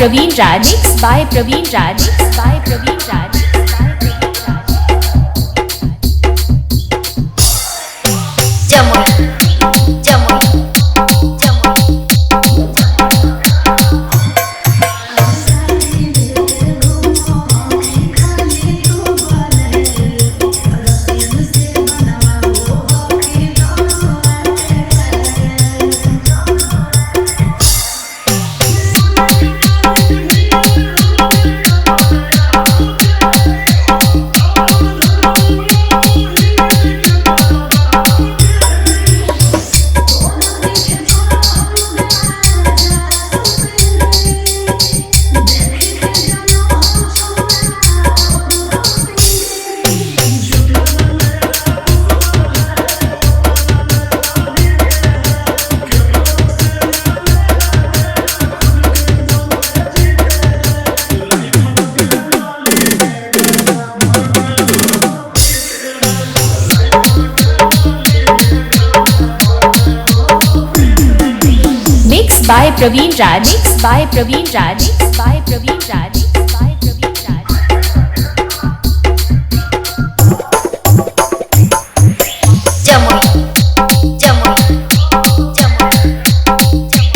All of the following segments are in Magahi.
Praveen Raj. Mixed by Praveen Raj. Mixed by Praveen Raj. Mixed by Praveen Raj. Jamui, Jamui, Jamui. Mixed by Praveen Raj. Mixed by Praveen Raj. Mixed by Praveen Raj. Mixed by Praveen Raj. Jamui, Jamui, Jamui, Jamui.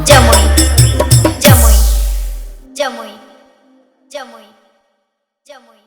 Jamui, Jamui, Jamui, Jamui, Jamui.